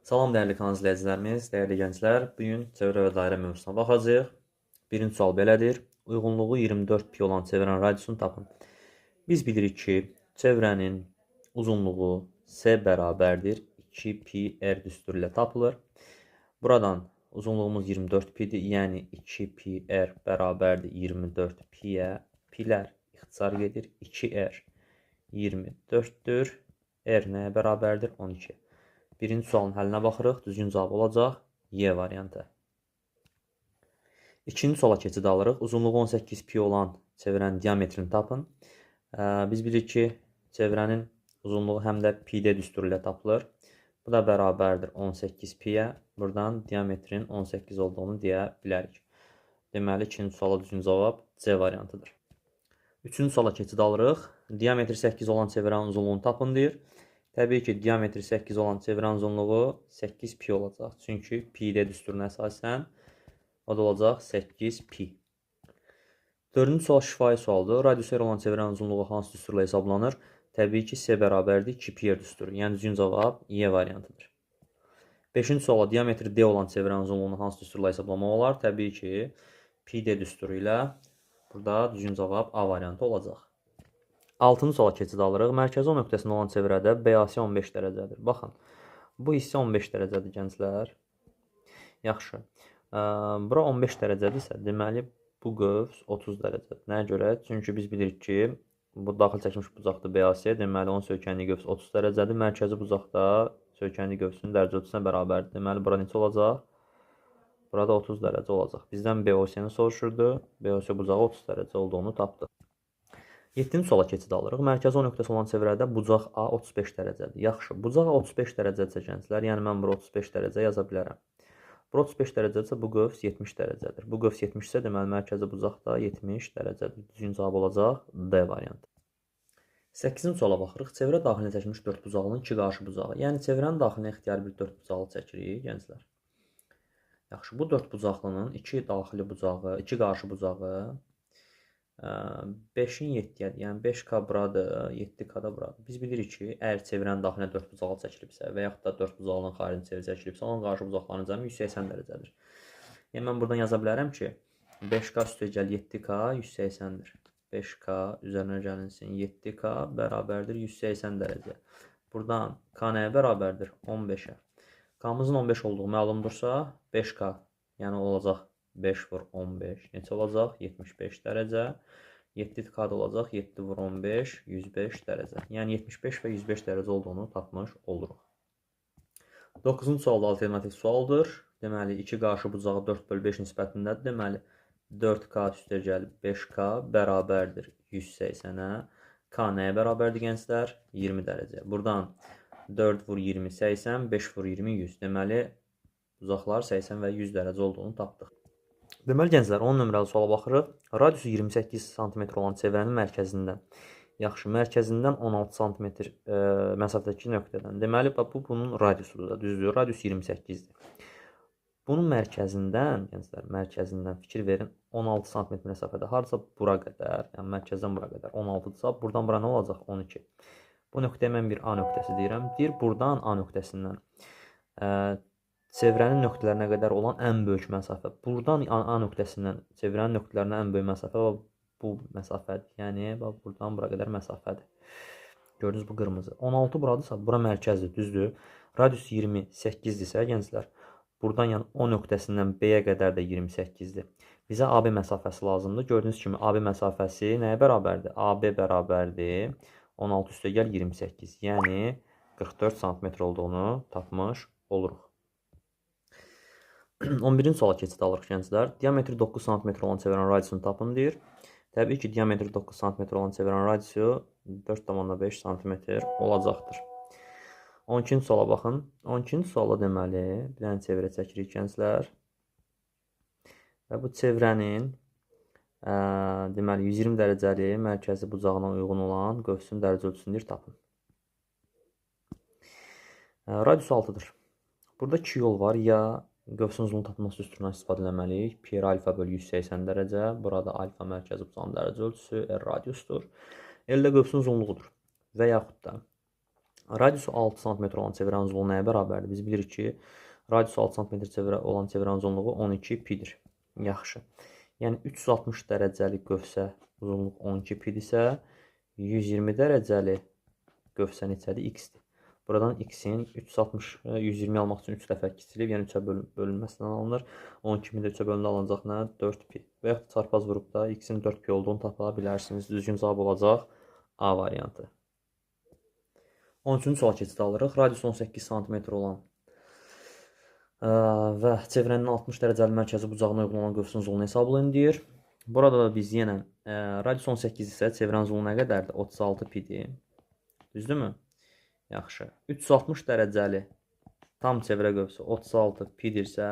Salam dəyərli kanal izləyicilərimiz, dəyərli gənclər. Bu gün çevrə və dairə mövzusuna baxacağıq. Birinci sual belədir. Uyğunluğu 24 pi olan çevrənin radiusunu tapın. Biz bilirik ki, çevrənin uzunluğu S bərabərdir 2 pi r düsturu ilə tapılır. Buradan uzunluğumuz 24 pidir, yəni 2 pi r bərabərdir 24 piyə. Pilər ixtisar gedir. 2r 24-dür. R nəyə bərabərdir? 12. Birinci sualın həllinə baxırıq. Düzgün cavab olacaq Y variantı. İkinci suala keçid alırıq. Uzunluğu 18 pi olan çevrənin diametrini tapın. Biz bilirik ki, çevrənin uzunluğu həm də pi d düsturu ilə tapılır. Bu da bərabərdir 18 piyə. Buradan diametrin 18 olduğunu deyə bilərik. Deməli, ikinci suala düzgün cavab C variantıdır. Üçüncü suala keçid alırıq. Diametri 8 olan çevrənin uzunluğunu tapın deyir. Təbii ki, diametri 8 olan çevrənin uzunluğu 8 pi olacaq. Çünki pi d düsturuna əsasən o da olacaq 8 pi. Dördüncü sual şifahi sualdır. Radiusu r olan çevrənin uzunluğu hansı düsturla hesablanır? Təbii ki, S bərabərdir 2 pi r düsturu. Yəni düzgün cavab Y variantıdır. Beşinci suala diametri D olan çevrənin uzunluğunu hansı düsturla hesablamaq olar? Təbii ki, pi d düsturu ilə burada düzgün cavab A variantı olacaq. Altıncı suala keçid alırıq. Mərkəzi O nöqtəsində olan çevrədə BAC 15 dərəcədir. Baxın, bu hissə 15 dərəcədir gənclər. Yaxşı. Bura 15 dərəcədirsə, deməli bu qövs 30 dərəcədir. Nəyə görə? Çünki biz bilirik ki, bu daxil çəkilmiş bucaqdır BAC. Deməli, onun söykəndiyi qövs 30 dərəcədir. Mərkəzi bucaqda söykəndiyi qövsün dərəcə ölçüsünə bərabərdir. Deməli, bura neçə olacaq? Burada 30 dərəcə olacaq. Bizdən BOC-ni soruşurdu. BOC bucağı 30 dərəcə olduğunu tapdıq. 7-ci suala keçid alırıq. Mərkəzi O nöqtəsi olan çevrədə bucaq A 35 dərəcədir. Yaxşı, bucaq A 35 dərəcədirsə gənclər, yəni mən bura 35 dərəcə yaza bilərəm. Bura 35 dərəcədirsə bu qövs 70 dərəcədir. Bu qövs 70 isə deməli mərkəzi bucaq da 70 dərəcədir. Düzgün cavab olacaq D variantı. 8-ci suala baxırıq. Çevrə daxilinə çəkilmiş 4 bucaqlının 2 qarşı bucağı. Yəni çevrənin daxilinə ixtiyari bir 4 bucaqlı çəkirik gənclər. Yaxşı, bu 4 bucaqlının 2 daxili bucağı, 2 qarşı bucağı 5-in 7-yədir. Yəni 5K buradır, 7K da buradır. Biz bilirik ki, əgər çevrənin daxilinə 4 bucaqlı çəkilibsə və yaxud da 4 bucaqlının xaricində çevrə çəkilibsə, onun qarşı bucaqlarının cəmi 180 dərəcədir. Yəni mən buradan yaza bilərəm ki, 5K üstəgəl 7K 180-dir. 5K üzərinə gəlinsin 7K bərabərdir 180 dərəcə. Buradan K nəyə bərabərdir? 15-ə. K-mızın 15 olduğu məlumdursa, 5K, yəni olacaq 5 vur 15. Neçə olacaq? 75 dərəcə. 7K da olacaq 7 vur 15, 105 dərəcə. Yəni 75 və 105 dərəcə olduğunu tapmış oluruq. 9-cu sual da alternativ sualdır. Deməli, 2 qarşı bucağı 4 bölü 5 nisbətindədir. Deməli, 4K üstəgəl 5K bərabərdir 180-ə. K nəyə bərabərdir gənclər? 20 dərəcə. Buradan 4 vur 20, 80, 5 vur 20, 100. Deməli, bucaqlar 80 və 100 dərəcə olduğunu tapdıq. Deməli, gənclər, 10 nömrəli suala baxırıq. Radiusu 28 sm olan çevrənin mərkəzindən. Yaxşı, mərkəzindən 16 sm məsafədəki nöqtədən. Deməli, bu bunun radiusudur da, düzdür. Radius 28-dir. Bunun mərkəzindən, gənclər, mərkəzindən fikir verin, 16 sm məsafədə hardasa bura qədər, yəni mərkəzdən bura qədər 16-dırsa, buradan bura nə olacaq? 12. Bu nöqtəyə mən bir A nöqtəsi deyirəm. Deyir, buradan A nöqtəsindən çevrənin nöqtələrinə qədər olan ən böyük məsafə. Buradan A nöqtəsindən çevrənin nöqtələrinə ən böyük məsafə bu məsafədir. Yəni, buradan bura qədər məsafədir. Gördünüz, bu qırmızı. 16 buradırsa, bura mərkəzdir, düzdür. Radius 28-dirsə, gənclər, buradan yəni O nöqtəsindən B-yə qədər də 28-dir. Bizə AB məsafəsi lazımdır. Gördüyünüz kimi AB məsafəsi nəyə bərabərdir? AB bərabərdir 16 üstəgəl 28, yəni 44 sm olduğunu tapmış oluruq. 11-ci suala keçid alırıq gənclər. Diametri 9 sm olan çevrənin radiusunu tapın deyir. Təbii ki, diametri 9 sm olan çevrənin radiusu 4,5 sm olacaqdır. 12-ci suala baxın. 12-ci suala deməli, bir dənə çevrə çəkirik gənclər. Və bu çevrənin deməli 120 dərəcəli mərkəzi bucağına uyğun olan qövsün dərəcə ölçüsünü deyir, tapın. Radius 6-dır. Burada iki yol var. Ya qövsün uzunluğunu tapılması düsturundan istifadə eləməliyik. Pi r alfa bölü 180 dərəcə. Burada alfa mərkəzi bucağın dərəcə ölçüsü, r radiusdur. L də qövsün uzunluğudur. Və yaxud da Radiusu 6 cm olan çevrənin uzunluğu nəyə bərabərdir? Biz bilirik ki, radiusu 6 cm olan çevrənin uzunluğu 12 pidir. Yaxşı. Yəni 360 dərəcəli qövsə uzunluq 12 pidirsə, 120 dərəcəli qövsə neçədir? X-dir. Buradan x-in 360, 120 almaq üçün 3 dəfə kiçilib, yəni 3-ə bölünməsindən alınır. 12 pi də 3-ə bölündə alınacaq nə? 4 pi. Və yaxud çarpaz vurub da x-in 4 pi olduğunu tapa bilərsiniz. Düzgün cavab olacaq A variantı. 13-cü suala keçid alırıq. Radius 18 cm olan və çevrənin 60 dərəcəli mərkəzi bucağına uyğun olan qövsün uzunluğunu hesablayın deyir. Burada da biz yenə radius 18 isə çevrənin uzunluğu nə qədərdir? 36 pidir. Düzdürmü? Yaxşı. 360 dərəcəli tam çevrə qövsü 36 pidirsə,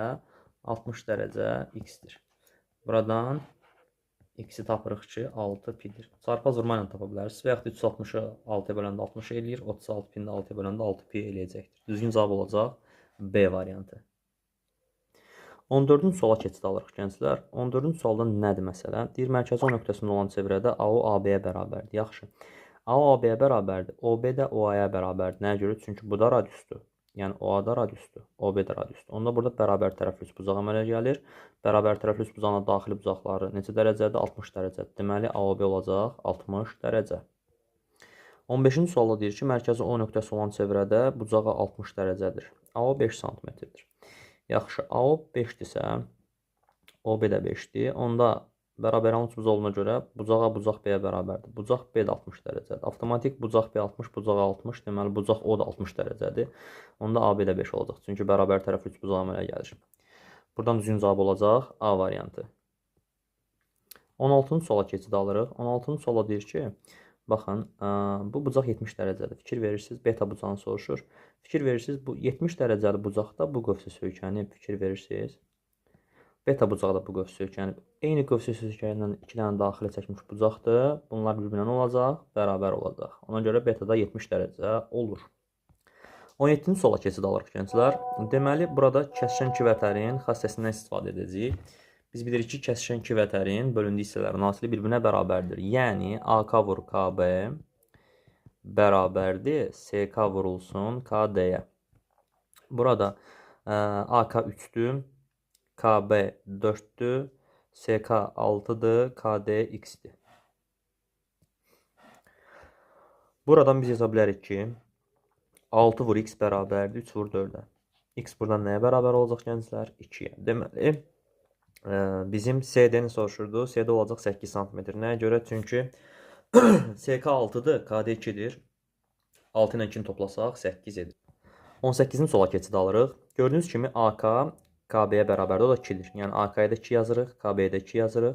60 dərəcə x-dir. Buradan x-i tapırıq ki, 6 pidir. Çarpaz vurma ilə tapa bilərsiniz. Və yaxud da 360-ı 6-ya böləndə 60 eləyir, 36 pini də 6-ya böləndə 6 pi eləyəcəkdir. Düzgün cavab olacaq B variantı. 14-cü suala keçid alırıq gənclər. 14-cü sualda nədir məsələ? Deyir, mərkəzi O nöqtəsində olan çevrədə AO AB-yə bərabərdir. Yaxşı. AO AB-yə bərabərdir. OB də OA-ya bərabərdir. Nəyə görə? Çünki bu da radiusdur. Yəni OA da radiusdur, OB də radiusdur. Onda burada bərabər tərəfli üçbucaq əmələ gəlir. Bərabər tərəfli üçbucağına daxili bucaqları neçə dərəcədir? 60 dərəcədir. Deməli, AOB olacaq 60 dərəcə. 15-ci sualda deyir ki, mərkəzi O nöqtəsi olan çevrədə bucağı 60 dərəcədir. AO 5 sm-dir. Yaxşı, AO 5-dirsə, OB də 5-dir. Onda bərabər üçbucaq olduğuna görə bucağa bucaq B-yə bərabərdir. Bucaq B də 60 dərəcədir. Avtomatik bucaq B 60, bucaq 60. Deməli, bucaq O da 60 dərəcədir. Onda AB də 5 olacaq. Çünki bərabər tərəfli üçbucaq əmələ gəlir. Buradan düzgün cavab olacaq A variantı. 16-cı suala keçid alırıq. 16-cı suala deyir ki, baxın, bu bucaq 70 dərəcədir. Fikir verirsiniz, beta bucağını soruşur. Fikir verirsiniz, bu 70 dərəcəli bucaqda bu qövsə söykənib. Fikir verirsiniz. Beta bucağı da bu qövs söykənib. Eyni qövs söykənindən 2 dənə daxilə çəkmiş bucaqdır. Bunlar bir-birinə nə olacaq? Bərabər olacaq. Ona görə beta da 70 dərəcə olur. 17-ci suala keçid alırıq gənclər. Deməli, burada kəsişən iki vətərin xassəsindən istifadə edəcəyik. Biz bilirik ki, kəsişən iki vətərin bölündüyü hissələrin hasili bir-birinə bərabərdir. Yəni, AK vur KB bərabərdir SK vurulsun KD-yə. Burada AK 3-dür. KB 4-dür, SK 6-dır, KD x-dir. Buradan biz yaza bilərik ki, 6 vur x bərabərdir, 3 vur 4-ə. X buradan nəyə bərabər olacaq gənclər? 2-yə. Deməli, bizim CD-ni soruşurdu. CD olacaq 8 cm. Nəyə görə? Çünki SK 6-dır, KD 2-dir. 6 ilə 2-ni toplasaq 8 edir. 18-ci suala keçid alırıq. Gördüyünüz kimi AK KB-yə bərabərdir, o da 2-dir. Yəni AK-ya da 2 yazırıq, KB-yə də 2 yazırıq.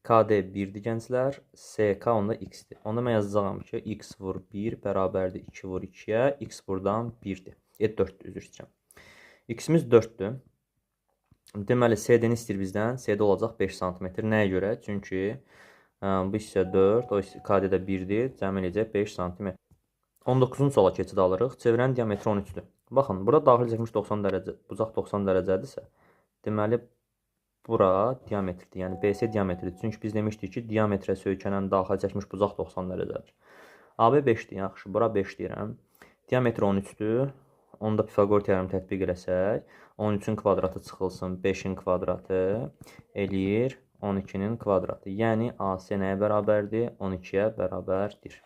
KD 1-dir gənclər, SK onda x-dir. Onda mən yazacağam ki, x vur 1 bərabərdir 2 vur 2-yə, x buradan 1-dir. 4-dür, üzr istəyirəm. X-imiz 4-dür. Deməli, CD-ni istəyir bizdən. CD olacaq 5 cm. Nəyə görə? Çünki bu hissə 4, o hissə KD-də 1-dir, cəm eləyəcək 5 cm. 19-cu suala keçid alırıq. Çevrənin diametri 13-dür. Baxın, burada daxil çəkmiş 90 dərəcə, bucaq 90 dərəcədirsə, deməli, bura diametrdir, yəni BC diametridir. Çünki biz demişdik ki, diametrə söykənən daxil çəkmiş bucaq 90 dərəcədir. AB 5-dir, yaxşı, bura 5 deyirəm. Diametri 13-dür. Onda Pifaqor teoremi tətbiq eləsək, 13-ün kvadratı çıxılsın, 5-in kvadratı eləyir 12-nin kvadratı. Yəni, AC nəyə bərabərdir? 12-yə bərabərdir.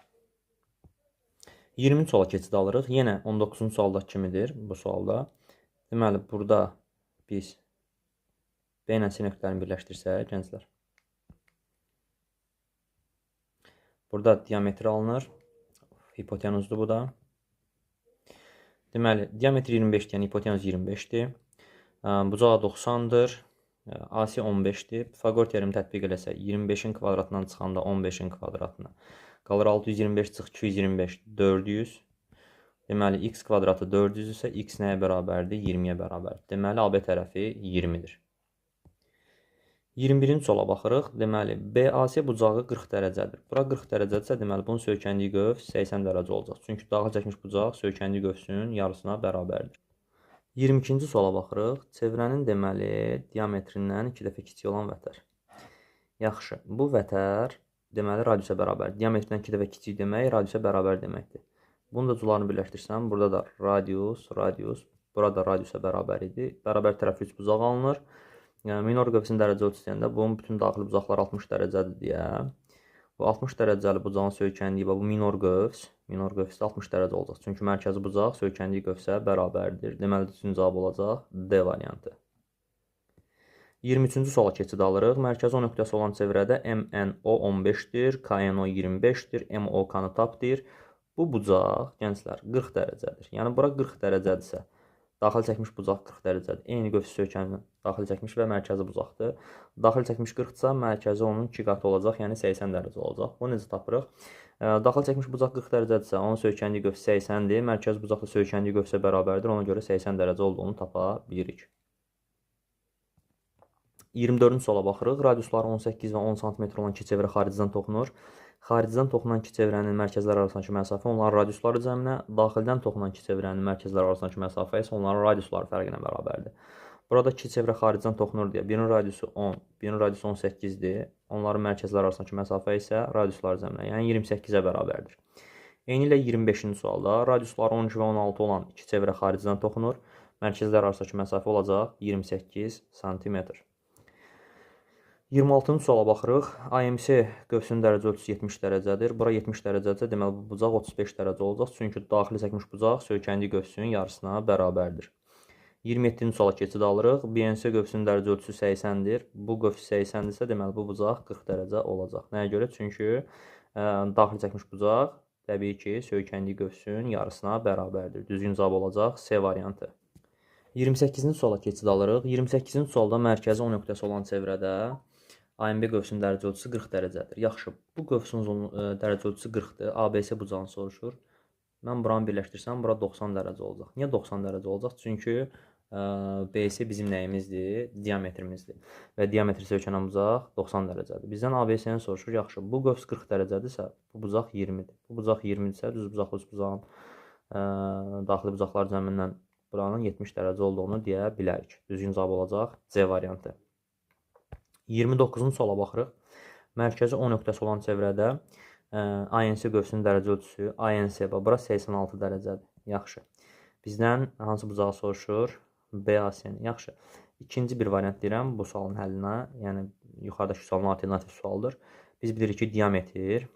20-ci suala keçid alırıq. Yenə 19-cu sualda kimidir bu sualda. Deməli, burada biz B ilə C nöqtələrini birləşdirsək, gənclər. Burada diametri alınır. Hipotenuzdur bu da. Deməli, diametri 25-dir, yəni hipotenuz 25-dir. Bucağı 90-dır. AC 15-dir. Pifaqor teoremi tətbiq eləsək, 25-in kvadratından çıxanda 15-in kvadratına. Qalır 625 çıx 225, 400. Deməli, x kvadratı 400 isə x nəyə bərabərdir? 20-yə bərabərdir. Deməli, AB tərəfi 20-dir. 21-ci suala baxırıq. Deməli, BAC bucağı 40 dərəcədir. Bura 40 dərəcədirsə, deməli, bunun söykəndiyi qövs 80 dərəcə olacaq. Çünki daxil çəkmiş bucaq söykəndiyi qövsün yarısına bərabərdir. 22-ci suala baxırıq. Çevrənin, deməli, diametrindən 2 dəfə kiçik olan vətər. Yaxşı, bu vətər, deməli, radiusa bərabər. Diametrindən 2 dəfə kiçik demək, radiusa bərabər deməkdir. Bunu da cülarını birləşdirsəm, burada da radius, radius, burada radiusa bərabər idi. Bərabər tərəfli üçbucaq alınır. Yəni, minor qövsün dərəcə ölçüsü deyəndə bunun bütün daxili bucaqları 60 dərəcədir deyə. Bu 60 dərəcəli bucağın söykəndiyi, bu minor qövs, minor qövs də 60 dərəcə olacaq. Çünki mərkəzi bucaq söykəndiyi qövsə bərabərdir. Deməli, düzgün cavab olacaq D variantı. 23-cü suala keçid alırıq. Mərkəzi O nöqtəsi olan çevrədə MNO 15-dir, KNO 25-dir, MOK-nı tap deyir. Bu bucaq, gənclər, 40 dərəcədir. Yəni, bura 40 dərəcədirsə, daxil çəkmiş bucaq 40 dərəcədir. Eyni qövs söykənini daxil çəkmiş və mərkəzi bucaqdır. Daxil çəkmiş 40-dırsa, mərkəzi onun 2 qatı olacaq, yəni 80 dərəcə olacaq. Bunu necə tapırıq? Daxil çəkmiş bucaq 40 dərəcədirsə, onun söykəndiyi qövs 80-dir. Mərkəzi bucaq da söykəndiyi qövsə bərabərdir. Ona görə 80 dərəcə olduğunu tapa bilirik. 24-cü suala baxırıq. Radiusları 18 və 10 sm olan iki çevrə xaricdən toxunur. Xaricdən toxunan iki çevrənin mərkəzləri arasındakı məsafə onların radiusları cəminə, daxildən toxunan iki çevrənin mərkəzləri arasındakı məsafə isə onların radiusları fərqinə bərabərdir. Burada iki çevrə xaricdən toxunur deyə birinin radiusu 10, birinin radiusu 18-dir. Onların mərkəzləri arasındakı məsafə isə radiusları cəminə, yəni 28-ə bərabərdir. Eyni ilə 25-ci sualda radiusları 12 və 16 olan iki çevrə xaricdən toxunur. Mərkəzlər arasındakı məsafə olacaq 28 sm. 26-cı suala baxırıq. AMC qövsünün dərəcə ölçüsü 70 dərəcədir. Bura 70 dərəcədirsə, deməli bu bucaq 35 dərəcə olacaq. Çünki daxili çəkmiş bucaq söykəndiyi qövsünün yarısına bərabərdir. 27-ci suala keçid alırıq. BNC qövsünün dərəcə ölçüsü 80-dir. Bu qövs 80-dirsə, deməli bu bucaq 40 dərəcə olacaq. Nəyə görə? Çünki daxili çəkmiş bucaq təbii ki, söykəndiyi qövsün yarısına bərabərdir. Düzgün cavab olacaq C variantı. 28-ci suala keçid alırıq. 28-ci sualda mərkəzi O nöqtəsi olan çevrədə AMB qövsünün dərəcə ölçüsü 40 dərəcədir. Yaxşı, bu qövsün dərəcə ölçüsü 40-dır. ABC bucağını soruşur. Mən buranı birləşdirsəm, bura 90 dərəcə olacaq. Niyə 90 dərəcə olacaq? Çünki BC bizim nəyimizdir? Diametrimizdir. Və diametri söykənən bucaq 90 dərəcədir. Bizdən ABC-ni soruşur. Yaxşı, bu qövs 40 dərəcədirsə, bu bucaq 20-dir. Bu bucaq 20-dirsə, düz bucaqlı bucağın daxili bucaqlar cəmindən buranın 70 dərəcə olduğunu deyə bilərik. Düzgün cavab olacaq C variantı. 29-cu suala baxırıq. Mərkəzi O nöqtəsi olan çevrədə ANC qövsünün dərəcə ölçüsü ANC, bura 86 dərəcədir. Yaxşı. Bizdən hansı bucağı soruşur? BAC-ni. Yaxşı. İkinci bir variant deyirəm bu sualın həllinə. Yəni, yuxarıdakı sualın alternativ sualdır. Biz bilirik ki, diametr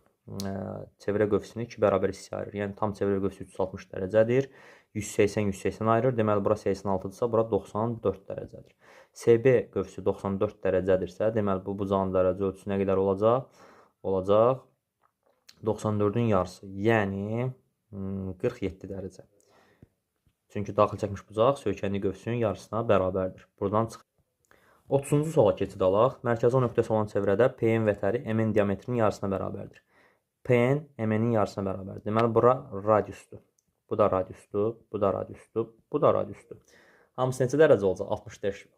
çevrə qövsünü 2 bərabər hissə ayırır. Yəni, tam çevrə qövsü 360 dərəcədir. 180-180 ayırır. Deməli, bura 86-dırsa, bura 94 dərəcədir. SB qövsü 94 dərəcədirsə, deməli, bu bucağın dərəcə ölçüsü nə qədər olacaq? Olacaq 94-ün yarısı, yəni 47 dərəcə. Çünki daxil çəkmiş bucaq söykəndiyi qövsünün yarısına bərabərdir. Buradan çıxır. 30-cu suala keçid alaq. Mərkəzi O nöqtəsi olan çevrədə PN vətəri MN diametrinin yarısına bərabərdir. PN MN-in yarısına bərabərdir. Deməli, bura radiusdur. Bu da radiusdur, bu da radiusdur, bu da radiusdur. Hamısı neçə dərəcə olacaq?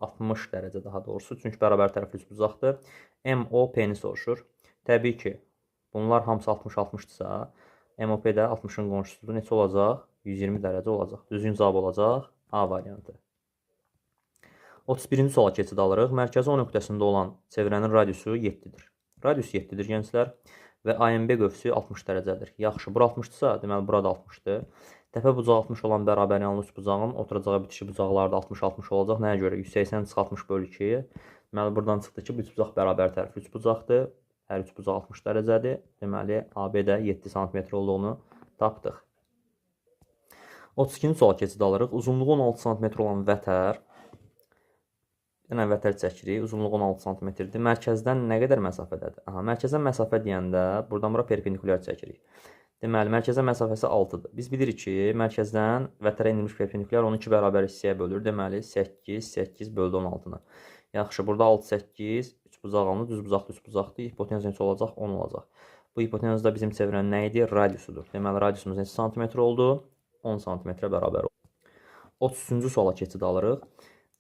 60 dərəcə daha doğrusu. Çünki bərabər tərəfli üçbucaqdır. MOP-ni soruşur. Təbii ki, bunlar hamısı 60-60-dırsa, MOP də 60-ın qonşusudur. Neçə olacaq? 120 dərəcə olacaq. Düzgün cavab olacaq A variantı. 31-ci suala keçid alırıq. Mərkəzi O nöqtəsində olan çevrənin radiusu 7-dir. Radius 7-dir, gənclər. Və AMB qövsü 60 dərəcədir. Yaxşı, bura 60-dırsa, deməli, burada 60-dır. Təpə bucağı 60 olan bərabər yanlı üçbucağın oturacağı bitişi bucaqları da 60-60 olacaq. Nəyə görə? 180 çıx 60 bölü 2. Deməli, buradan çıxdı ki, bu üçbucaq bərabər tərəfli üçbucaqdır. Hər üçbucaq 60 dərəcədir. Deməli, AB-də 7 sm olduğunu tapdıq. 32-ci suala keçid alırıq. Uzunluğu 16 sm olan vətər. Yenə vətər çəkirik. Uzunluğu 16 sm-dir. Mərkəzdən nə qədər məsafədədir? Aha, mərkəzdən məsafə deyəndə buradan bura perpendikulyar çəkirik. Deməli, mərkəzə məsafəsi 6-dır. Biz bilirik ki, mərkəzdən vətərə endirilmiş perpendikulyar onu 2 bərabər hissəyə bölür. Deməli, 8, 8 böldü 16-nı. Yaxşı, burada 6, 8, 3 bucaq alınır, düz bucaqlı 3 bucaqdır. Hipotenuz neçə olacaq? 10 olacaq. Bu hipotenuz da bizim çevrənin nə idi? Radiusudur. Deməli, radiusumuz neçə santimetr oldu? 10 santimetrə bərabər oldu. 33-cü suala keçid alırıq.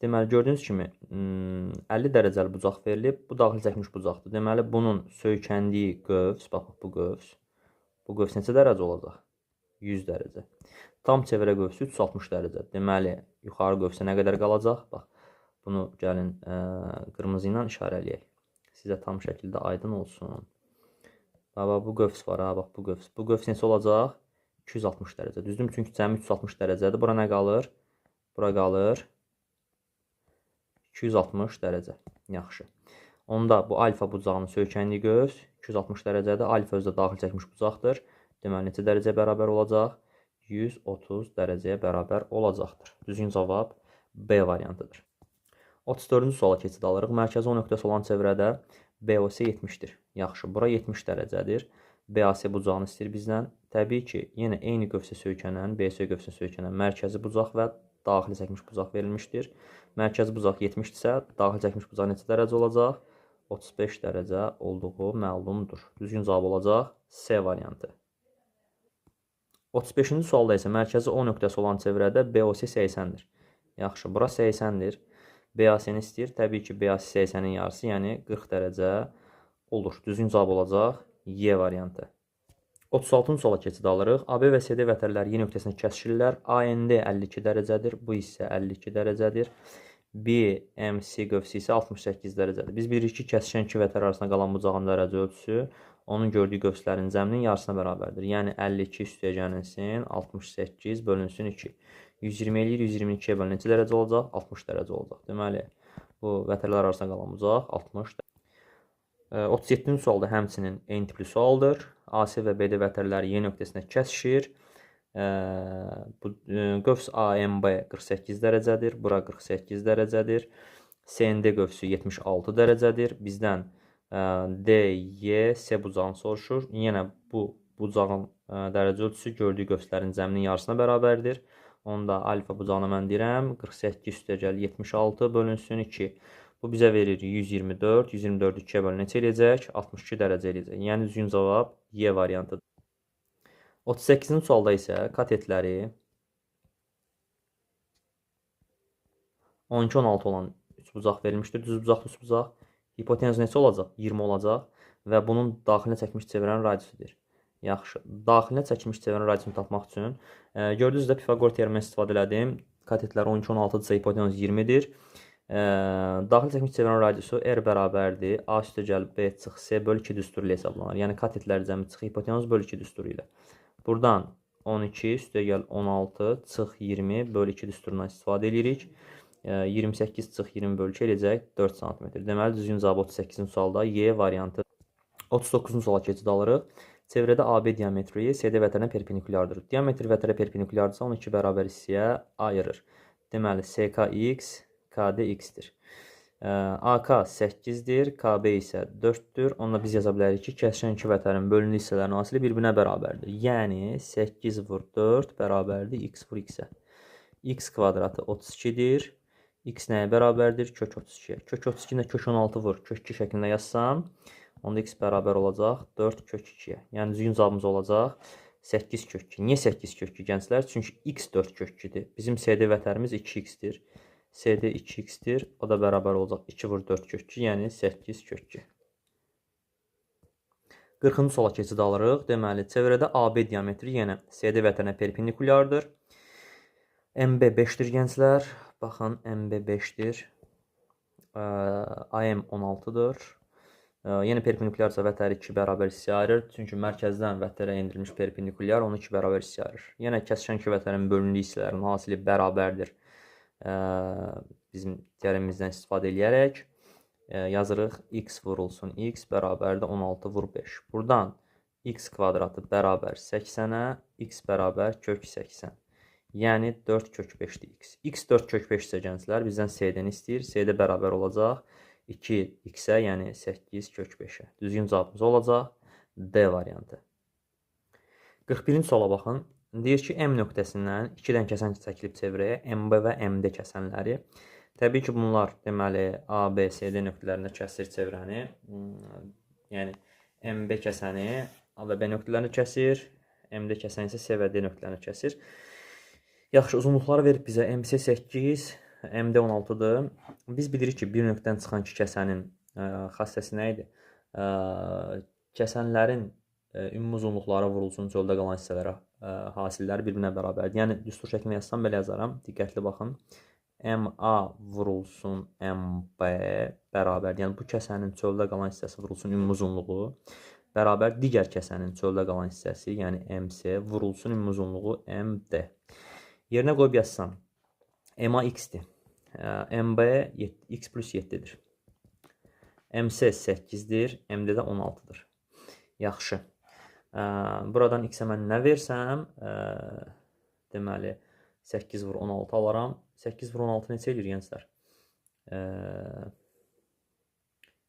Deməli, gördüyünüz kimi 50 dərəcəli bucaq verilib. Bu daxil çəkmiş bucaqdır. Deməli, bunun söykəndiyi qövs, bax, bu qövs. Bu qövs neçə dərəcə olacaq? 100 dərəcə. Tam çevrə qövsü 360 dərəcə. Deməli, yuxarı qövsə nə qədər qalacaq? Bax, bunu gəlin qırmızı ilə işarə eləyək. Sizə tam şəkildə aydın olsun. Bax, bu qövs var, ha, bax, bu qövs. Bu qövs neçə olacaq? 260 dərəcə. Düzdürmü? Çünki cəmi 360 dərəcədir. Bura nə qalır? Bura qalır 260 dərəcə. Yaxşı. Onda bu alfa bucağının söykəndiyi qövs 260 dərəcədir. Alfa özü də daxil çəkmiş bucaqdır. Deməli, neçə dərəcəyə bərabər olacaq? 130 dərəcəyə bərabər olacaqdır. Düzgün cavab B variantıdır. 34-cü suala keçid alırıq. Mərkəzi O nöqtəsi olan çevrədə BOC 70-dir. Yaxşı, bura 70 dərəcədir. BAC bucağını istəyir bizdən. Təbii ki, yenə eyni qövsə söykənən, BC qövsünə söykənən mərkəzi bucaq və daxili çəkmiş bucaq verilmişdir. Mərkəzi bucaq 70-dirsə, daxil çəkmiş bucaq neçə dərəcə olacaq? 35 dərəcə olduğu məlumdur. Düzgün cavab olacaq C variantı. 35-ci sualda isə mərkəzi O nöqtəsi olan çevrədə BOC 80-dir. Yaxşı, bura 80-dir. BAC-ni istəyir. Təbii ki, BAC 80-in yarısı, yəni 40 dərəcə olur. Düzgün cavab olacaq Y variantı. 36-cı suala keçid alırıq. AB və CD vətərləri Y nöqtəsinə kəsişirlər. AND 52 dərəcədir. Bu hissə 52 dərəcədir. BMC qövsü isə 68 dərəcədir. Biz bilirik ki, kəsişən iki vətər arasında qalan bucağın dərəcə ölçüsü onun gördüyü qövslərin cəminin yarısına bərabərdir. Yəni 52 üstəyə gəlinsin, 68 bölünsün 2. 120 eləyir, 122-yə bölün neçə dərəcə olacaq? 60 dərəcə olacaq. Deməli, bu vətərlər arasında qalan bucaq 60 dərəcə. 37-ci sualda həmçinin eyni tipli sualdır. AC və BD vətərləri Y nöqtəsinə kəsişir. Bu qövs AMB 48 dərəcədir. Bura 48 dərəcədir. CND qövsü 76 dərəcədir. Bizdən DYC bucağını soruşur. Yenə bu bucağın dərəcə ölçüsü gördüyü qövslərin cəminin yarısına bərabərdir. Onda alfa bucağına mən deyirəm 48 üstəgəl 76 bölünsün 2. Bu bizə verir 124. 124-ü 2-yə bölün neçə eləyəcək? 62 dərəcə eləyəcək. Yəni düzgün cavab Y variantıdır. 38-ci sualda isə katetləri 12-16 olan üçbucaq verilmişdir. Düz bucaqlı üçbucaq. Hipotenuz neçə olacaq? 20 olacaq və bunun daxilinə çəkmiş çevrənin radiusudur. Yaxşı, daxilinə çəkmiş çevrənin radiusunu tapmaq üçün gördüyünüz də Pifaqor teoremindən istifadə elədim. Katetlər 12-16-dırsa hipotenuz 20-dir. Daxil çəkmiş çevrənin radiusu R bərabərdir. A üstəgəl B çıx C bölü 2 düsturu ilə hesablanır. Yəni katetlər cəmi çıx hipotenuz bölü 2 düsturu ilə. Buradan 12 üstəgəl 16 çıx 20 bölü 2 düsturundan istifadə edirik. 28 çıx 20 bölü 2 eləyəcək 4 sm. Deməli, düzgün cavab 38-ci sualda Y variantı. 39-cu suala keçid alırıq. Çevrədə AB diametri CD vətərinə perpendikulyardır. Diametr vətərə perpendikulyardırsa, onu iki bərabər hissəyə ayırır. Deməli, SKX KDX-dir. AK 8-dir, KB isə 4-dür. Onda biz yaza bilərik ki, kəsişən iki vətərin bölündüyü hissələrin hasili bir-birinə bərabərdir. Yəni, 8 vur 4 bərabərdir x vur x-ə. X kvadratı 32-dir. X nəyə bərabərdir? Kök 32-yə. Kök 32-nə kök 16 vur, kök 2 şəklində yazsam, onda x bərabər olacaq 4 kök 2-yə. Yəni, düzgün cavabımız olacaq 8 kök 2. Niyə 8 kök 2 gənclər? Çünki x 4 kök 2-dir. Bizim CD vətərimiz 2x-dir. CD 2x-dir. O da bərabər olacaq 2 vur 4 kök 2, yəni 8 kök 2. 40-cı suala keçid alırıq. Deməli, çevrədə AB diametri, yəni CD vətərinə perpendikulyardır. MB 5-dir gənclər. Baxın, MB 5-dir. AM 16-dır. Yenə perpendikulyarsa vətəri 2 bərabər hissəyə ayırır. Çünki mərkəzdən vətərə endirilmiş perpendikulyar onu 2 bərabər hissəyə ayırır. Yenə kəsişən iki vətərin bölündüyü hissələrin hasili bərabərdir. Bizim teoremimizdən istifadə eləyərək yazırıq x vurulsun x bərabərdir 16 vur 5. Buradan x kvadratı bərabər 80-ə, x bərabər kök 80. Yəni 4 kök 5-dir x. X 4 kök 5 isə gənclər bizdən CD-ni istəyir. CD bərabər olacaq 2x-ə, yəni 8 kök 5-ə. Düzgün cavabımız olacaq D variantı. 41-ci suala baxın. Deyir ki, M nöqtəsindən 2-dən kəsən çəkilib çevrəyə MB və MD kəsənləri. Təbii ki, bunlar deməli A, B, C, D nöqtələrində kəsir çevrəni. Yəni MB kəsəni A və B nöqtələrini kəsir, MD kəsəni isə C və D nöqtələrini kəsir. Yaxşı, uzunluqları verib bizə MC 8, MD 16-dır. Biz bilirik ki, bir nöqtədən çıxan iki kəsənin xassəsi nə idi? Kəsənlərin ümumi uzunluqları vurulsun çöldə qalan hissələrə hasilləri bir-birinə bərabərdir. Yəni, düstur şəklində yazsam belə yazaram. Diqqətli baxın. MA vurulsun MB bərabərdir. Yəni, bu kəsənin çöldə qalan hissəsi vurulsun ümumi uzunluğu Bərabər digər kəsənin çöldə qalan hissəsi, yəni MC vurulsun ümumi uzunluğu MD. Yerinə qoyub yazsam, MA x-dir. MB x plus 7-dir. MC 8-dir, MD də 16-dır. Yaxşı. Buradan x-ə mən nə versəm, deməli 8 vur 16 alaram. 8 vur 16 neçə eləyir gənclər?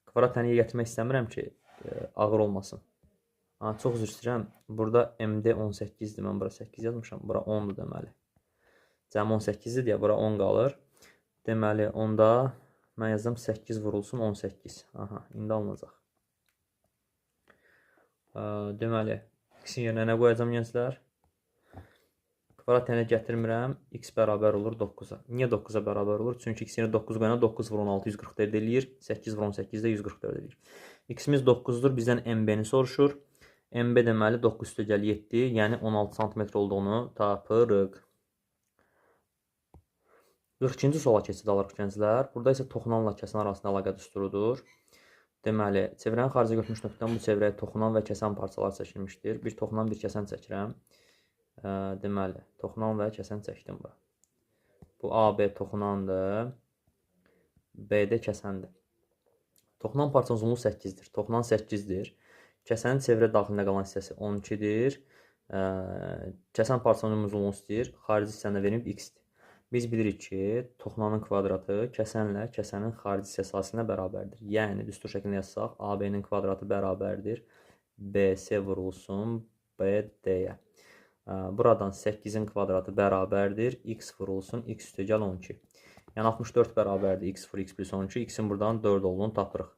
Kvadrat təniyə gətirmək istəmirəm ki, ağır olmasın. Çox üzr istəyirəm. Burada MD 18-dir. Mən bura 8 yazmışam. Bura 10-dur deməli. Cəmi 18-dir deyə bura 10 qalır. Deməli, onda mən yazdım 8 vurulsun 18. Aha, indi alınacaq. Deməli, x-in yerinə nə qoyacam gənclər? Kvadrat tənə gətirmirəm. X bərabər olur 9-a. Niyə 9-a bərabər olur? Çünki x yerinə 9 qoyanda 9 vur 16 144 eləyir. 8 vur 18 də 144 eləyir. X-imiz 9-dur. Bizdən MB-ni soruşur. MB deməli 9 üstəgəl 7, yəni 16 sm olduğunu tapırıq. 42-ci suala keçid alırıq gənclər. Burada isə toxunanla kəsən arasında əlaqə düsturudur. Deməli, çevrənin xaricə götürmüş nöqtədən bu çevrəyə toxunan və kəsən parçalar çəkilmişdir. Bir toxunan, bir kəsən çəkirəm. Deməli, toxunan və kəsən çəkdim bura. Bu AB toxunandır, BD kəsəndir. Toxunan parçanın uzunluğu 8-dir. Toxunan 8-dir. Kəsənin çevrə daxilində qalan hissəsi 12-dir. Kəsən parçanın uzunluğunu istəyir. Xarici hissəni verilib x-dir. Biz bilirik ki, toxunanın kvadratı kəsənlə kəsənin xarici hissəsi hasilinə bərabərdir. Yəni, düstur şəklində yazsaq, AB-nin kvadratı bərabərdir. BC vurulsun BD-yə. Buradan 8-in kvadratı bərabərdir. X vurulsun x üstəgəl 12. Yəni 64 bərabərdir x vur x plus 12. X-in buradan 4 olduğunu tapırıq.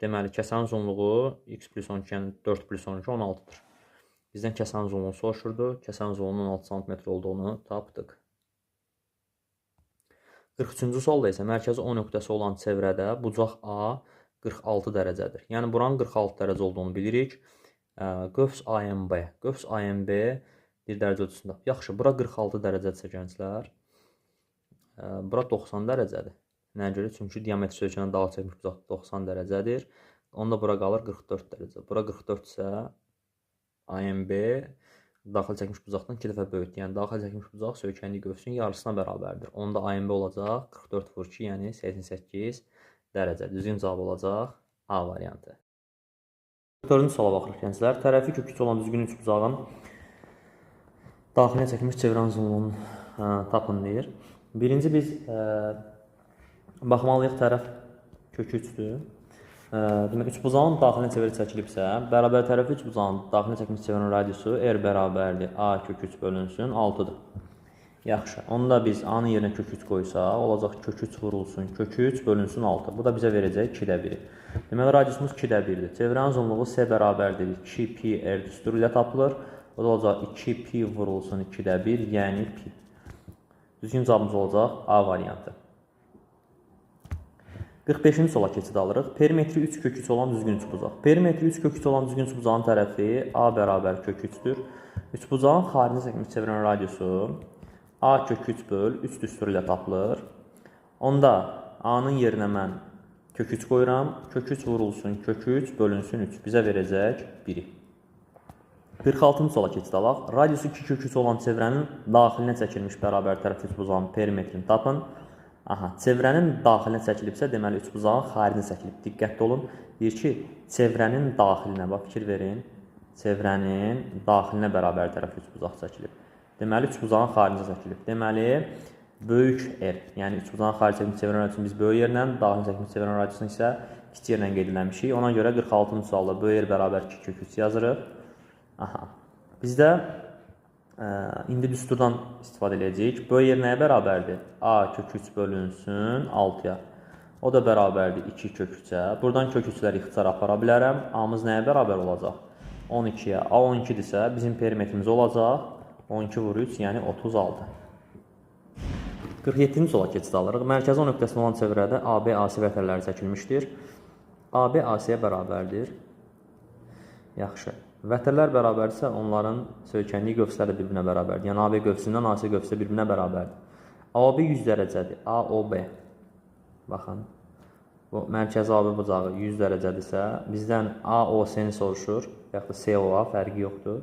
Deməli, kəsən uzunluğu x plus 12, yəni 4 plus 12, 16-dır. Bizdən kəsən uzunluğunu soruşurdu. Kəsən uzunluğunun 16 sm olduğunu tapdıq. 43-cü sualda isə mərkəzi O nöqtəsi olan çevrədə bucaq A 46 dərəcədir. Yəni buranın 46 dərəcə olduğunu bilirik. Qövs AMB. Qövs AMB 1 dərəcə ölçüsündə. Yaxşı, bura 46 dərəcədirsə gənclər, bura 90 dərəcədir. Nəyə görə? Çünki diametr söykənən daxil çəkmiş bucaq 90 dərəcədir. Onda bura qalır 44 dərəcə. Bura 44 isə AMB daxil çəkmiş bucaqdan 2 dəfə böyükdür. Yəni daxil çəkmiş bucaq söykəndiyi qövsün yarısına bərabərdir. Onda AMB olacaq 44 vur 2, yəni 88 dərəcə. Düzgün cavab olacaq A variantı. 4-cü suala baxırıq gənclər. Tərəfi kök 3 olan düzgün üçbucağın daxilinə çəkilmiş çevrənin uzunluğunu tapın deyir. Birinci biz baxmalıyıq tərəf kök 3-dür. Demək, üçbucağın daxilinə çevrə çəkilibsə, bərabər tərəfi üçbucağın daxilinə çəkilmiş çevrənin radiusu R bərabərdir A kök 3 bölünsün 6-dır. Yaxşı, onda biz A-nın yerinə kök 3 qoysaq, olacaq kök 3 vurulsun kök 3 bölünsün 6. Bu da bizə verəcək 2-də 1-i. Deməli, radiusumuz 2-də 1-dir. Çevrənin uzunluğu S bərabərdir 2 pi R düsturu ilə tapılır. O da olacaq 2 pi vurulsun 2-də 1, yəni pi. Düzgün cavabımız olacaq A variantı. 45-ci suala keçid alırıq. Perimetri 3 kök 3 olan düzgün üçbucaq. Perimetri 3 kök 3 olan düzgün üçbucağın tərəfi A bərabər kök 3-dür. Üçbucağın xaricinə çəkilmiş çevrənin radiusu A kök 3 böl 3 düsturu ilə tapılır. Onda A-nın yerinə mən kök 3 qoyuram. Kök 3 vurulsun kök 3 bölünsün 3. Bizə verəcək 1-i. 46-cı suala keçid alaq. Radiusu 2 kök 3 olan çevrənin daxilinə çəkilmiş bərabər tərəfli üçbucağın perimetrini tapın. Aha, çevrənin daxilinə çəkilibsə, deməli üçbucağın xaricinə çəkilib. Diqqətli olun. Deyir ki, çevrənin daxilinə, bax fikir verin, çevrənin daxilinə bərabər tərəfli üçbucaq çəkilib. Deməli, üçbucağın xaricinə çəkilib. Deməli, böyük R, yəni üçbucağın xaricinə çəkilmiş çevrənin radiusunu biz böyük R-lə, daxilinə çəkilmiş çevrənin radiusunu isə kiçik R-lə qeyd eləmişik. Ona görə 46-cı sualda böyük R bərabər 2 kök 3 yazırıq. Aha, bizdə indi düsturdan istifadə edəcəyik. Böyük R nəyə bərabərdir? A kök 3 bölünsün 6-ya. O da bərabərdir 2 kök 3-ə. Buradan kök 3-ləri ixtisar apara bilərəm. A-mız nəyə bərabər olacaq? 12-yə. A 12-dirsə bizim perimetrimiz olacaq 12 vur 3, yəni 36. 47-ci suala keçid alırıq. Mərkəzi O nöqtəsində olan çevrədə AB, AC vətərləri çəkilmişdir. AB AC-yə bərabərdir. Yaxşı. Vətərlər bərabərdirsə, onların söykəndiyi qövslər də bir-birinə bərabərdir. Yəni AB qövsündən AC qövsü də bir-birinə bərabərdir. AOB 100 dərəcədir. AOB. Baxın. Bu mərkəzi AB bucağı 100 dərəcədirsə, bizdən AOC-ni soruşur. və yaxud da COA fərqi yoxdur.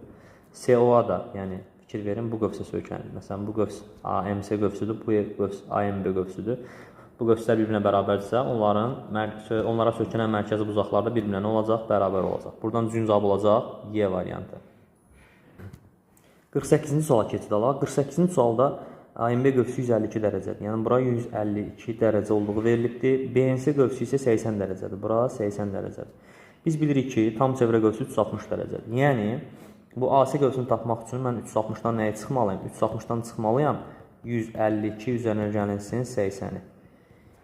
COA da, yəni fikir verin, bu qövsə söykənir. Məsələn, bu qövs AMC qövsüdür, bu qövs AMB qövsüdür. Bu qövslər bir-birinə bərabərdirsə, onlara söykənən mərkəzi bucaqlarda bir-birinə nə olacaq? Bərabər olacaq. Buradan düzgün cavab olacaq Y variantı. 48-ci suala keçid alaq. 48-ci sualda AMB qövsü 152 dərəcədir. Yəni bura 152 dərəcə olduğu verilibdir. BNC qövsü isə 80 dərəcədir. Bura 80 dərəcədir. Biz bilirik ki, tam çevrə qövsü 360 dərəcədir. Yəni bu AC qövsünü tapmaq üçün mən 360-dan nəyə çıxmalıyam? 360-dan çıxmalıyam 152 üzərinə gəlinsin 80-i.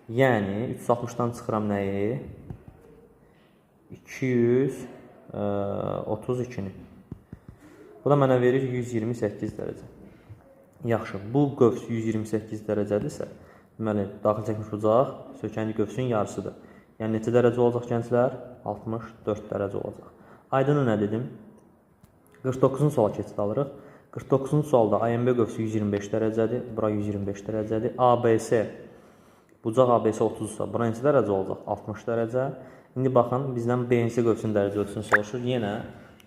Yəni 360-dan çıxıram nəyi? 232-ni. Bu da mənə verir 128 dərəcə. Yaxşı, bu qövs 128 dərəcədirsə, deməli, daxil çəkmiş bucaq söykənli qövsün yarısıdır. Yəni neçə dərəcə olacaq gənclər? 64 dərəcə olacaq. Aydın nə dedim? 49-cu suala keçid alırıq. 49-cu sualda AMB qövsü 125 dərəcədir. Bura 125 dərəcədir. ABC, bucaq ABC 30-sa, bura neçə dərəcə olacaq? 60 dərəcə. İndi baxın, bizdən BNC qövsünün dərəcə ölçüsünü soruşur. Yenə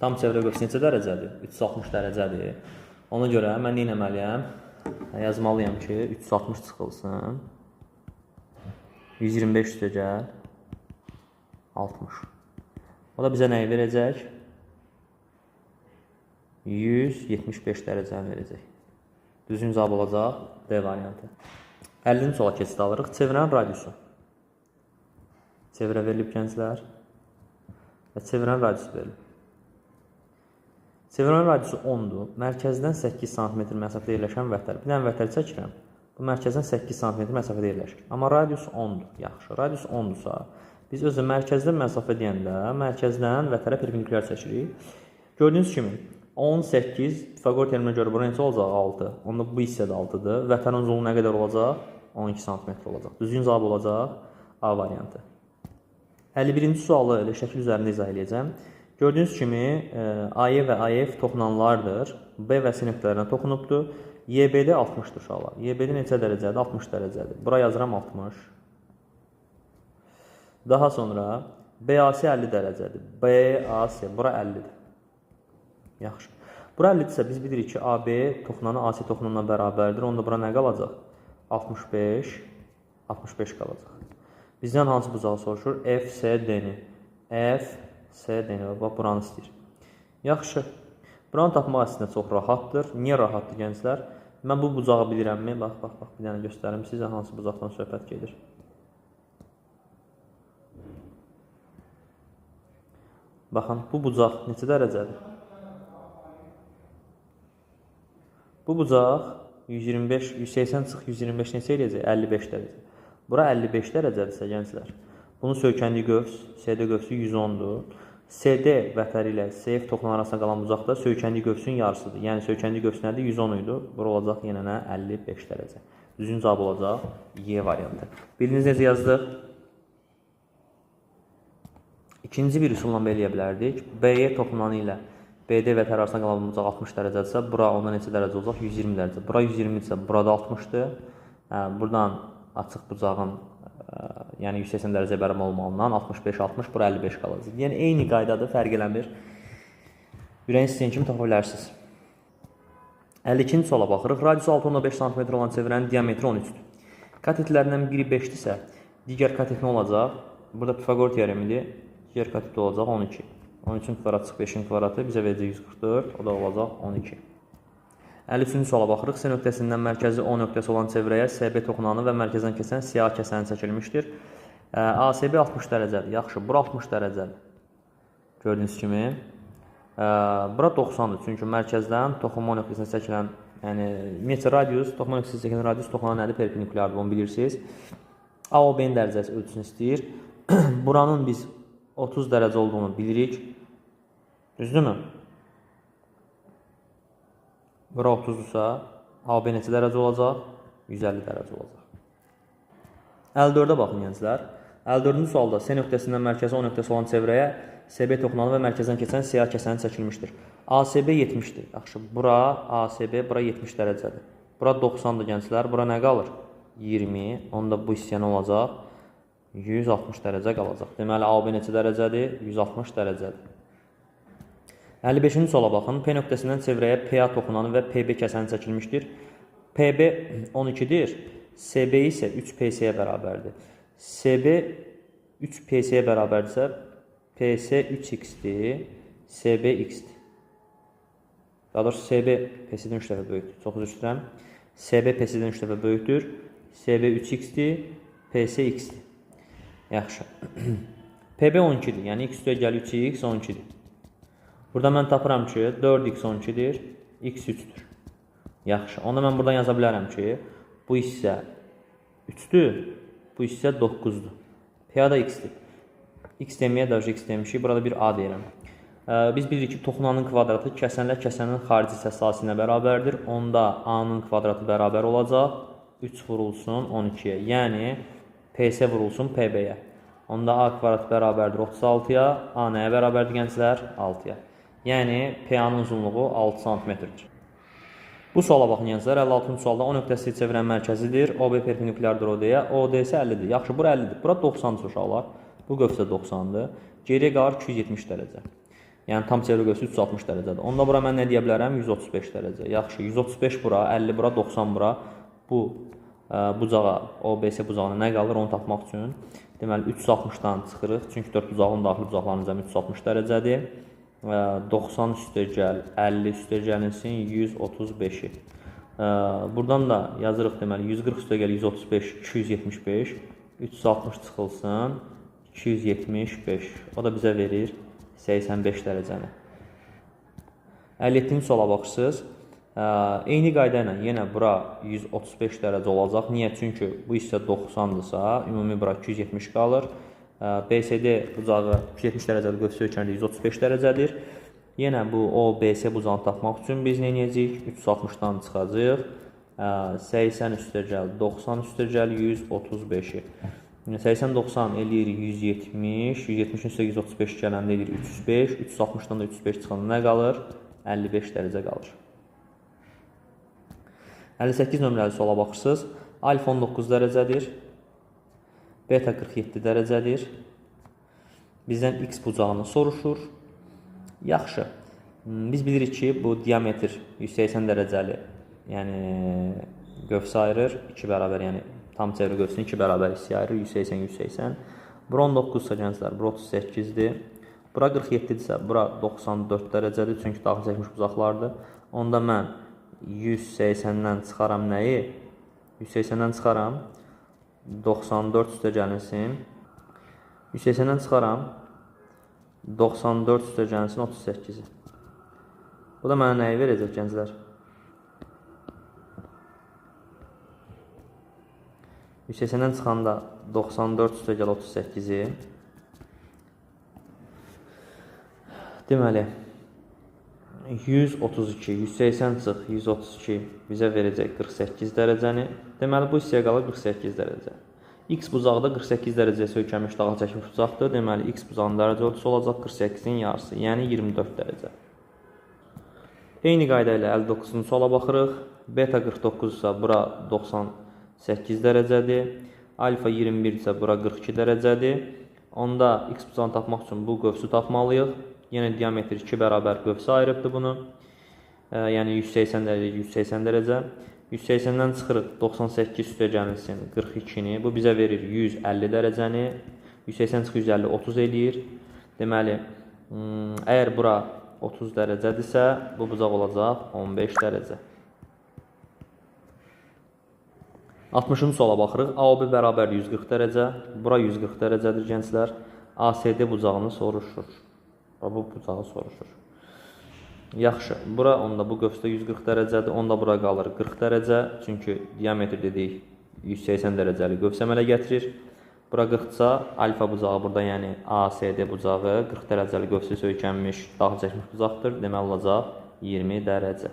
tam çevrə qövsü neçə dərəcədir? 360 dərəcədir. Ona görə mən nə etməliyəm? Yazmalıyam ki, 360 çıxılsın. 125 üstə gəl. 60. O da bizə nəyi verəcək? 175 dərəcəni verəcək. Düzgün cavab olacaq D variantı. 50-ci suala keçid alırıq. Çevrənin radiusu. Çevrə verilib gənclər. Və çevrənin radiusu verilib. Çevrənin radiusu 10-dur. Mərkəzdən 8 sm məsafədə yerləşən vətər. Bir dənə vətər çəkirəm. Bu mərkəzdən 8 sm məsafədə yerləşir. Amma radius 10-dur. Yaxşı, radius 10-dursa, biz özü mərkəzdən məsafə deyəndə mərkəzdən vətərə perpendikulyar çəkirik. Gördüyünüz kimi 18, Pifaqor teoreminə görə bura neçə olacaq? 6. Onda bu hissə də 6-dır. Vətərin uzunluğu nə qədər olacaq? 12 sm olacaq. Düzgün cavab olacaq A variantı. 51-ci sualı elə şəkil üzərində izah eləyəcəm. Gördüyünüz kimi AE və AF toxunanlardır. B və C nöqtələrinə toxunubdur. YBD 60-dır uşaqlar. YBD neçə dərəcədir? 60 dərəcədir. Bura yazıram 60. Daha sonra BAC 50 dərəcədir. BAC bura 50-dir. Yaxşı. Bura 50-dirsə biz bilirik ki, AB toxunanı AC toxunanına bərabərdir. Onda bura nə qalacaq? 65, 65 qalacaq. Bizdən hansı bucağı soruşur? FCD-ni. FCD-ni. Bax, buranı istəyir. Yaxşı. Buranı tapmaq əslində çox rahatdır. Niyə rahatdır gənclər? Mən bu bucağı bilirəmmi? Bax, bax, bax. Bir dənə göstərim sizə hansı bucaqdan söhbət gedir. Baxın, bu bucaq neçə dərəcədir? Bu bucaq 125, 180 çıx 125 neçə eləyəcək? 55 dərəcə. Bura 55 dərəcədirsə gənclər. Bunun söykəndiyi qövs, CD qövsü 110-dur. CD vətəri ilə CF toxunan arasında qalan bucaq da söykəndiyi qövsün yarısıdır. Yəni söykəndiyi qövs nədir? 110 idi. Bura olacaq yenə nə? 55 dərəcə. Düzgün cavab olacaq Y variantı. Bildiniz necə yazdıq? İkinci bir üsulla belə eləyə bilərdik. BE toxunanı ilə BD vətəri arasında qalan bucaq 60 dərəcədirsə, bura onda neçə dərəcə olacaq? 120 dərəcə. Bura 120-dirsə, burada 60-dır. Buradan açıq bucağın, yəni 180 dərəcə bərabər olmağından 65, 60, bura 55 qalacaq. Yəni eyni qaydadır, fərq eləmir. Ürəyin istəyən kimi tapa bilərsiniz. 52-ci suala baxırıq. Radiusu 6,5 sm olan çevrənin diametri 13-dür. Katetlərindən biri 5-dirsə, digər katet nə olacaq? Burada Pifaqor teoremidir. Digər katet olacaq 12. 13-ün kvadratı çıx 5-in kvadratı bizə verəcək 144, o da olacaq 12. 53-cü suala baxırıq. C nöqtəsindən mərkəzi O nöqtəsi olan çevrəyə SB toxunanı və mərkəzdən keçən CA kəsəni çəkilmişdir. ASB 60 dərəcədir. Yaxşı, bura 60 dərəcədir. Gördüyünüz kimi. Bura 90-dır. Çünki mərkəzdən toxunma nöqtəsinə çəkilən, yəni ümumiyyətcə radius, toxunma nöqtəsinə çəkilən radius toxunan nədir? Perpendikulyardır, onu bilirsiniz. AOB-nin dərəcəsi ölçüsünü istəyir. Buranın biz 30 dərəcə olduğunu bilirik. Düzdürmü? Bura 30-dursa, AB neçə dərəcə olacaq? 150 dərəcə olacaq. 54-ə baxın gənclər. 54-cü sualda C nöqtəsindən mərkəzi O nöqtəsi olan çevrəyə SB toxunanı və mərkəzdən keçən CA kəsəni çəkilmişdir. ASB 70-dir. Yaxşı, bura ASB, bura 70 dərəcədir. Bura 90-dır gənclər. Bura nə qalır? 20. Onda bu hissə nə olacaq? 160 dərəcə qalacaq. Deməli, AB neçə dərəcədir? 160 dərəcədir. 55-ci suala baxın. P nöqtəsindən çevrəyə PA toxunanı və PB kəsəni çəkilmişdir. PB 12-dir. SB isə 3PC-yə bərabərdir. SB 3PC-yə bərabərdirsə, PC 3x-dir, SB x-dir. Daha doğrusu, SB PC-dən 3 dəfə böyükdür. Çox üzr istəyirəm. SB PC-dən 3 dəfə böyükdür. SB 3x-dir, PC x-dir. Yaxşı. PB 12-dir. Yəni, x üstə gəl 3x 12-dir. Burada mən tapıram ki, 4x 12-dir, x 3-dür. Yaxşı. Onda mən buradan yaza bilərəm ki, bu hissə 3-dür, bu hissə 9-dur. PA da x-dir. X deməyə də x demişik. Burada bir A deyirəm. Biz bilirik ki, toxunanın kvadratı kəsənlə kəsənin xarici hissəsi asinə bərabərdir. Onda A-nın kvadratı bərabər olacaq. 3 vurulsun 12-yə. Yəni, PC vurulsun PB-yə. Onda A kvadratı bərabərdir 36-ya. A nəyə bərabərdir gənclər? 6-ya. Yəni, PA-nın uzunluğu 6 cm-dir. Bu suala baxın gənclər. 56-cı sualda O nöqtəsi çevirən mərkəzidir. OB perpendikulyardır OD-yə. OD isə 50-dir. Yaxşı, bura 50-dir. Bura 90-dır uşaqlar. Bu qövs də 90-dır. Geriyə qalır 270 dərəcə. Yəni, tam çevrə qövsü 360 dərəcədir. Onda bura mən nə deyə bilərəm? 135 dərəcə. Yaxşı, 135 bura, 50 bura, 90 bura. Bu bucağa, OBC bucağına nə qalır onu tapmaq üçün. Deməli, 360-dan çıxırıq. Çünki 4 bucağın daxili bucaqlarının cəmi 360 dərəcədir. 90 üstə gəl, 50 üstə gəlinsin, 135-i. Buradan da yazırıq, deməli, 140 üstə gəl, 135, 275, 360 çıxılsın, 275. O da bizə verir 85 dərəcəni. 57-ci suala baxırsınız. Eyni qayda ilə yenə bura 135 dərəcə olacaq. Niyə? Çünki bu hissə 90-dırsa, ümumi bura 270 qalır. BCD bucağı 270 dərəcəli qövs söykənirdə 135 dərəcədir. Yenə bu OBC bucağını tapmaq üçün biz nə edəcəyik? 360-dan çıxacağıq. 80 üstə gəl, 90 üstə gəl, 135-i. 80-90 eləyir 170, 170-in üstə 135 gələndə eləyir 305, 360-dan da 305 çıxanda nə qalır? 55 dərəcə qalır. 58 nömrəli suala baxırsınız. Alfa 19 dərəcədir. Beta 47 dərəcədir. Bizdən X bucağını soruşur. Yaxşı. Biz bilirik ki, bu diametr 180 dərəcəli, yəni qövsə ayırır. 2 bərabər, yəni tam çevrə qövsünü 2 bərabər hissəyə ayırır. 180, 180. Bura 19-sa gənclər, bura 38-dir. Bura 47-dirsə, bura 94 dərəcədir. Çünki daxil çəkmiş bucaqlardır. Onda mən 180-dən çıxaram nəyi? 180-dən çıxaram. 94 üstə gəlinsin. 180-dən çıxaram. 94 üstə gəlinsin 38-i. Bu da mənə nəyi verəcək gənclər? 180-dən çıxanda 94 üstə gəl 38-i. Deməli, 132, 180 çıx, 132 bizə verəcək 48 dərəcəni. Deməli, bu hissəyə qalır 48 dərəcə. X bucağı da 48 dərəcəyə söykənmiş daxil çəkmiş bucaqdır. Deməli, X bucağının dərəcə ölçüsü olacaq 48-in yarısı, yəni 24 dərəcə. Eyni qayda ilə 59-cu suala baxırıq. Beta 49 isə bura 98 dərəcədir. Alfa 21 isə bura 42 dərəcədir. Onda X bucağını tapmaq üçün bu qövsü tapmalıyıq. Yenə diametr 2 bərabər qövsə ayırıbdır bunu. Yəni 180 dərəcə, 180 dərəcə. 180-dən çıxırıq 98 üstə gəlinsin 42-ni. Bu bizə verir 150 dərəcəni. 180 çıx 150, 30 eləyir. Deməli, əgər bura 30 dərəcədirsə, bu bucaq olacaq 15 dərəcə. 60-cı suala baxırıq. AOB bərabər 140 dərəcə. Bura 140 dərəcədir gənclər. ACD bucağını soruşur. Bu bucağı soruşur. Yaxşı, bura onda bu qövsdə 140 dərəcədir, onda bura qalır 40 dərəcə. Çünki diametr dedik 180 dərəcəli qövs əmələ gətirir. Bura 40-sa alfa bucağı burada, yəni ACD bucağı 40 dərəcəli qövsə söykənmiş, daxil çəkmiş bucaqdır. Deməli olacaq 20 dərəcə.